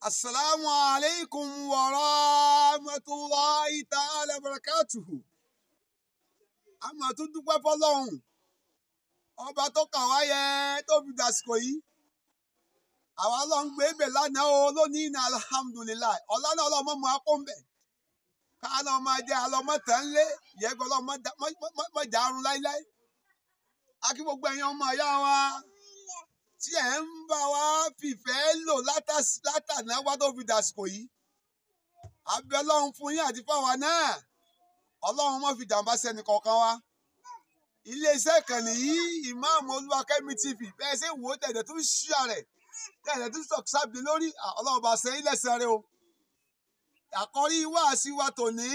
Assalamu alaikum wa rahmatullahi ta'ala barakatuhu. A máa tún dúpẹ́ fọ́lọ́run ọba tó kà wá yẹ tó fi dàsìkò yìí. Àwa Ọlọ́run gbé bẹ̀ lánàá o, lónìí ní alhamdulilayi. Ọ̀la náà Ọlọ́run mọ̀ mọ́ akó ń bẹ̀. Ká náà máa jẹ́ alọ́mọ́tàn lé, yẹ́gbẹ́ Ọlọ́run mọ̀ jà arun láíláí. A kí gbogbo ẹ̀yin ọmọ ìyá wa tí ẹ̀ ń bá wa fìfẹ́ lò látàná wá tó fi dàsìkò yìí. Abẹ́ Ọlọ́run fún yín àti fáwa náà. Ọlọ́run má fi jàǹbá sẹ́ni kọ̀ọ̀kan wa. Iléeṣẹ́ ìkànnì yìí, Ìmáàmù Olúwakẹ́mi TV, bẹ́ẹ̀ ṣe wò ó tẹ̀lé tún ṣíà rẹ̀, tẹ̀lé tún sọ̀sábì lórí, Ọlọ́run bá ṣe ilé ẹ̀sẹ̀ rẹ o. Àkọ́rí wáàsí wa tòní,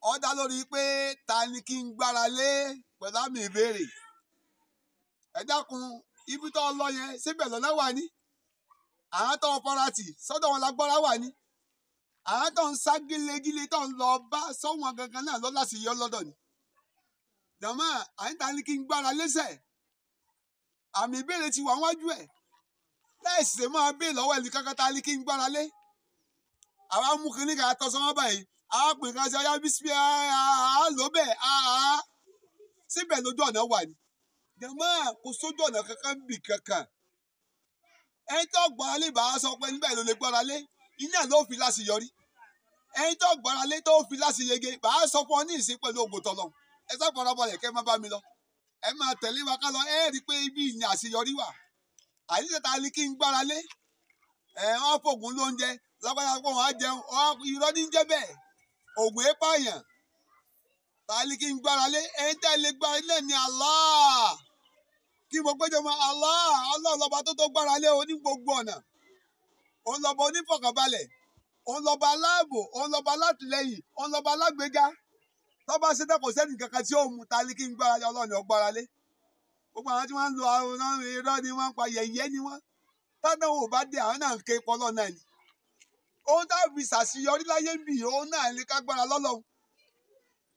ó dá lórí pé ta ni kí n gbára lé pẹ̀lú àmì ìbéèrè. Ẹ dákun, ibi tó lọ yẹn síbẹ̀ lọ́nà wà ní. Àwọn tó ń farati sọ́dọ̀ wọn lágbára wà ní. Àwọn tó ń sá gílegíle tó ń lọ bá sọ́wọ́n gangan náà lọ́la sí yọ lọ́dọ̀ ni. Jàmá, àyíntà ni kí n gbára lẹ́sẹ̀. Àmì ìbéèrè ti wà wájú ẹ̀. Láìsí máa béè lọ́wọ́ ẹnì kankan ta ni kí n gbára lé. Àwa mú kinní kan tọ́sọ́mọ́ báyìí. Àwa pè kan sí ọyá bísí àá ló bẹ́ẹ̀ àá. Síbẹ̀ lójú ọ̀nà wà ní. Jàmá, kò sójú ọ̀nà kankan bì kankan. Ẹni tó gbára lé bàá sọ pé níbẹ̀ ló lè gbára lé. Iná ló fi láṣeyọrí. Ẹni tó gbára lé tó fi láṣeyege bàá sọ fún ọ ní ìsìn pẹ̀lú ògo tọlọ́run. Ẹ sá farabalẹ̀ kẹ́ ẹ má bá mi lọ. Ẹ máa tẹ̀lé wa ká lọ, ẹ rí i pé ibi ìní àṣeyọrí wà. Àyíṣẹ́ ta ni kí n gbára lé? Ẹ wọ́n fògùn lóúnjẹ, lágbára pé wọ́n á jẹun, irọ́ ní jẹ́ bẹ́ẹ̀. Ògùn é pààyàn. Ta ni kí n gbára lé? Ẹni tẹ́ lè gbára lé ní Allah. Kí mo gbẹ́jọ́ mọ́ Allah, Ọlọ́run lọ́ba tó tó gbára lé o ní gbogbo ọ̀nà. Òun lọ́ba onífọ̀kànbalẹ̀, òun lọ́ba aláàbò, òun lọ́ba alátìlẹyìn, òun lọ́ba alágbèéga. Tọ́ba ṣe tán kò sẹ́ni kankan tí ó mú. Ta ni kí n gbára lé? Ọlọ́run ni ó gbára lé. Gbogbo àwọn tí wọ́n ń lo àwọn irọ́ ni wọ́n ń pa, yẹ̀yẹ́ ni wọ́n. Tádàn ò bá dé, àwọn náà ń ké pọlọ́ náà ni. Ohun tá a fi ṣàṣeyọrí láyé ń bì, òun náà ní ká gbára lọ́lọ́run.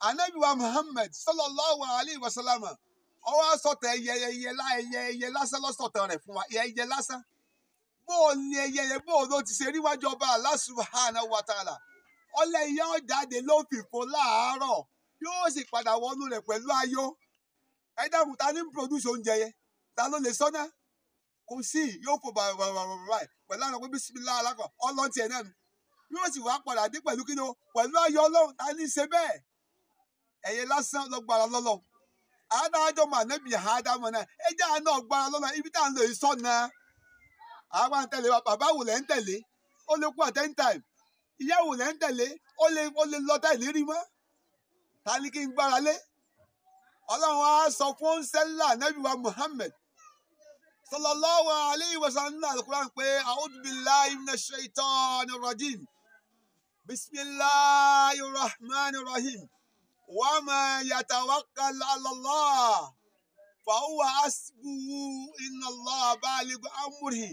Ànábì wa Muhammad sallallahu alayhi wa sallam, ó wá sọ̀tàn ẹyẹ ẹyẹ lásán lọ́sọ̀tàn rẹ̀ fún wa, ẹyẹ lásán. Bó o ní ẹyẹ yẹn, bó o ló ti ṣe ríwájú ọba Allah subhanahu wa ta'ala. Ọlẹ́ ìyá ọ̀jáde ló fìfo láàárọ̀, yóò sì padà wọnú rẹ̀ pẹ̀lú ayọ̀. Ẹ dákun, ta ní produce oúnjẹ yẹn? Ta ló lè sọ́nà? Kò sí, yóò fò bàbàbàbà pẹ̀lú àwọn pé bísímilá alákọ̀ ọlọ́ntì ẹ̀ náà nù. Yóò sì wá padà dé pẹ̀lú kí ni o? Pẹ̀lú ayọ̀ Ọlọ́run. Ta ní ṣe bẹ́ẹ̀? Ẹyẹ lásán lọ gbára lọ́lọ́run. Àádájọ́ mà nẹ́bí àádámọ̀ náà. Ẹ jẹ́ àná gbára lọ́lọ́run, ibi tá à ń lò yìí sọ́nà. Àwa ń tẹ̀lé wa, bàbá wò lẹ́ ń tẹ̀lé, ó lè kú at any time. Ìyá wò lẹ́ ń tẹ̀lé, ó lè lọ tá ìlérí mọ́. Ta ni kí n gbára lé? Ọlọ́run á sọ fún sẹ́lá nẹ́bí wa Muhammad sallallahu alayhi wa sallam al-Qur'an pé a'udhu billahi minash shaitani rajim, bismillahir rahmanir rahim, wa ma yatawakkal ala Allah fa huwa hasbuhu inna Allaha balighu amrihi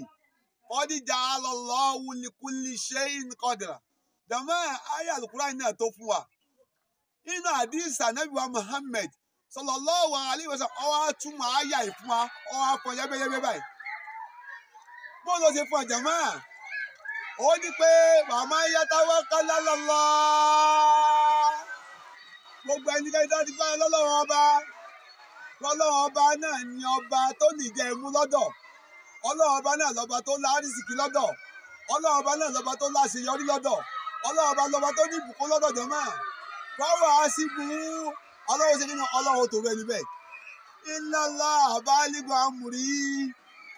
qad ja'ala Allahu li kulli shay'in qadra. Jàmá, ayé al-Qur'an náà tó fún wa. Inú àdìsá nẹ́bí wa Muhammad sallallahu alaihi wasallam, ó wá túmọ̀ àyà ìfún wa, ó wá fọn yẹ́bẹ́yẹ́bẹ́ báyìí. Bó ló ṣe fún jàmá? Ó ní pé màmá yatawakkal ala Allah. Gbogbo ẹnikẹ́ni tó ti gbá lọ́lọ́run ọba, lọ́lọ́run ọba náà ni ọba tó nìjẹ́ ẹ̀mú lọ́dọ̀. Ọlọ́run ọba náà lọ́ba tó lárísìkí lọ́dọ̀. Ọlọ́run ọba náà lọ́ba tó láṣeyọrí lọ́dọ̀. Ọlọ́run ọba lọ́ba tó ní ìbùkún lọ́dọ̀ jàmá. Fáwọn àṣìbù Ọlọ́run ṣe kí ni? Ọlọ́run tó rẹ níbẹ̀. Inna Allaha balighu amri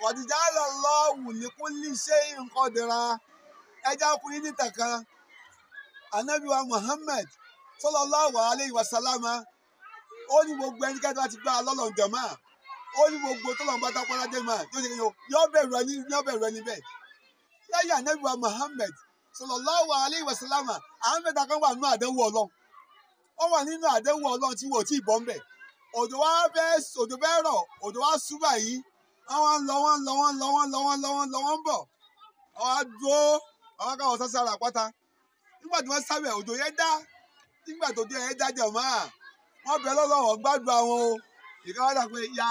qad ja'ala Allahu li kulli shay'in qadra. Ẹja fún yín níta kan. Ànábì wa Muhammad sallallahu alayhi wa sallam, ó ní gbogbo ẹnikẹ́ni tó bá ti gbá lọ́lọ́run jàmá. Ó ní gbogbo tó lọ́n bá tápọ́lá dé máa yóò ṣe kí ni o? Yóò bẹ̀rù ẹni, yóò bẹ̀rù ẹni bẹ́ẹ̀. Lẹ́yìn Ànábì wa Muhammad sallallahu alayhi wa sallam, àwọn mẹ́ta kan wà nínú àdánwò Ọlọ́run. Ó wà nínú àdéhùn Ọlọ́run tí wọ́n ò tí ì bọ́ ń bẹ̀. Òjò wá fẹ́, òjò fẹ́ rọ̀, òjò wá sú báyìí. Wọ́n ń lọ, wọ́n ń lọ, wọ́n ń lọ, wọ́n ń lọ, wọ́n ń lọ, wọ́n ń lọ, wọ́n ń bọ̀. Wọ́n á dúró, àwọn káwọn sá sára àpáta. Nígbà tí wọ́n sábẹ̀, òjò yẹn dá. Nígbà tó dé yẹn dá jàmá. Wọ́n bẹ lọ́lọ́run gbàdúrà wọn o. Ìkan wá dà pé ya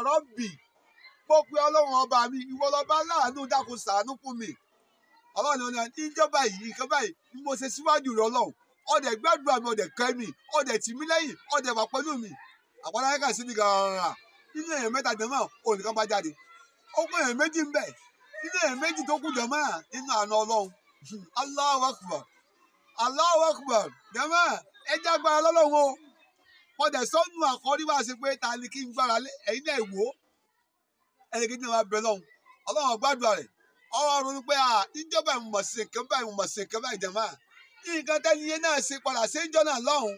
Rabbi, mo pe Ọlọ́run ọba mi, ìwọ lọba láàánú, dákun ṣàánú fún mi. Ọlọ́run ní ìjọba yìí nǹkan báyìí ni mo ṣe síwájú rẹ Ọlọ́run, ọdẹ gbàdúrà mi, ọdẹ kẹ́ mi, ọdẹ tì mí lẹ́yìn, ọdẹ wà pẹ̀lú mi. Àpáta yẹn kà sí mi gàràrà. Nínú èèyàn mẹ́ta jẹ̀mọ́ ònìkan bá jáde, ó kó èèyàn méjì ń bẹ̀. Nínú èèyàn méjì tó kù jẹ̀mọ́ nínú àna Ọlọ́run. Allahu Akbar, Allahu Akbar. Jẹ̀mọ́ ẹ jẹ́ agbára lọ́lọ́run o. Wọ́n dẹ̀ sọ́nù àkọ́rí wá sí pé ta ni kí n gbára lé, ẹ̀yin náà wò ó. Ẹnì kejì náà wá bẹ lọ́hùn, Ọlọ́run gbàdúrà rẹ̀. Ọwọ́ ronú pé ìjọba ìmọ̀ sí nǹkan báyìí, ìmọ̀ sí nǹkan báyìí jẹ̀mọ́. Nǹkan tẹ́ni yẹn náà ṣe padà ṣe ń jọ́nà lọ́hùn.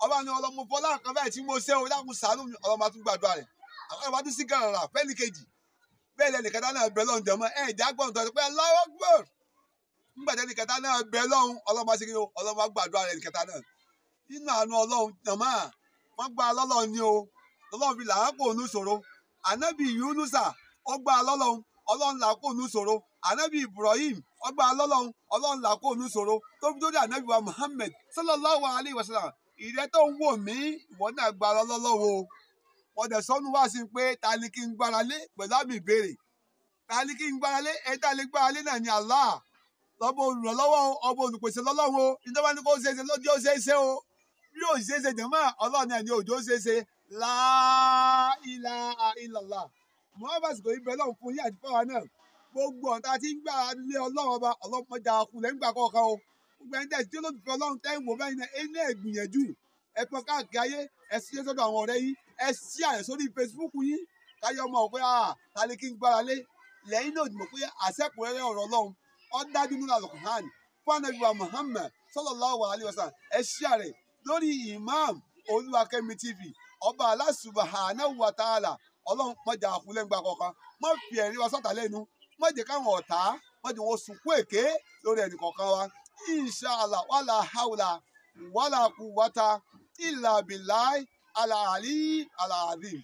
Ọba ni ọlọ́mọ fọlá nǹkan báyìí tí mo ṣe o, dákun ṣàánú mi, Ọlọ́run máa tún gbàdúrà rẹ̀. Àwọn ọba tún sí gàràrà fẹ́ni kejì. Bẹ́ẹ̀ lẹ́nì kẹta náà bẹ lọ́hùn jẹ̀mọ́, ẹ̀ já gbọ́n tó pé Allahu Akbar. Nígbà tẹ́ni kẹta náà bẹ lọ́hùn, Ọlọ́run máa ṣe kí ni o, Ọlọ́run máa gbàdúrà rẹ̀ kẹta náà. Nínú àánú Ọlọ́run jẹ̀mọ́, wọ́n gba lọ́lọ́run ni o. Ọlọ́run fi làá kò ní ṣòro. Ànábì Yunusa, ó gba lọ́lọ́run, Ọlọ́run là kò ní ṣòro. Ànábì Ibrahim, ó gba lọ́lọ́run, Ọlọ́run là kò ní ṣòro. Tó fi dórí ànábì wa Muhammad sallallahu alayhi wa sallam. Ìrẹ́ tó ń wò mí, ìwọ náà gba lọ́lọ́run o. Wọ́n dẹ̀ sọ́nù wá sí pé ta ni kí n gbára lé pẹ̀lú àmì ìbéèrè. Ta ni kí n gbára lé? Ẹ tá lè gbára lé náà ni Allah. Lọ́bọ̀ olùrànlọ́wọ́, ọba olùpèsè lọ́lọ́run o. Ìjọba ní kó ṣeé ṣe lójú ó ṣeé ṣe o. Bí ó ṣeé ṣe jẹ̀mọ́, Ọlọ́run náà ni òjò ṣeé ṣe. La ilaha illallah. Muhammad kò ní bẹ lọ́run fún yín àti fáwa náà. Gbogbo ọ̀tá tí ń gbà lé Ọlọ́run ọba, ọlọ́mọdé akulẹ̀ ń gbà kọ̀ọ̀kan o. Gbogbo ẹni tẹ̀ tí ó lòdì fún Ọlọ́run tẹ́ ń wò báyìí náà, ẹni náà gbìyànjú. Ẹ pọn káàkiri ayé, ẹ sí sọ́dọ̀ àwọn ọ̀rẹ́ yín, ẹ sí àyè sórí Facebook yín. Káyọ̀ mọ̀ pé ta ni kí n gbára lé. Lẹ́yìn náà mọ̀ pé àṣẹ́kùnrẹ́rẹ́ ọ̀rọ̀ Ọlọ́run, ó dájú nínú Al-Qur'an. Fún Ànábì wa Muhammad sallallahu alaihi wasallam, ẹ ṣí àrẹ lórí Imam Olúwakẹ́mi TV. Ọba Allah subhanahu wa ta'ala, Ọlọ́run mọ̀jà àkúlẹ̀ ńgbà kọ̀ọ̀kan, má fi ẹ̀rí wa sọ́tà lẹ́nu, má jẹ́ káwọn ọ̀tá, má jẹ́ wọn sunkún èké lórí ẹnì kọ̀ọ̀kan wa. Inshallah, wala hawla wala quwwata illa billahi al-ali al-azim.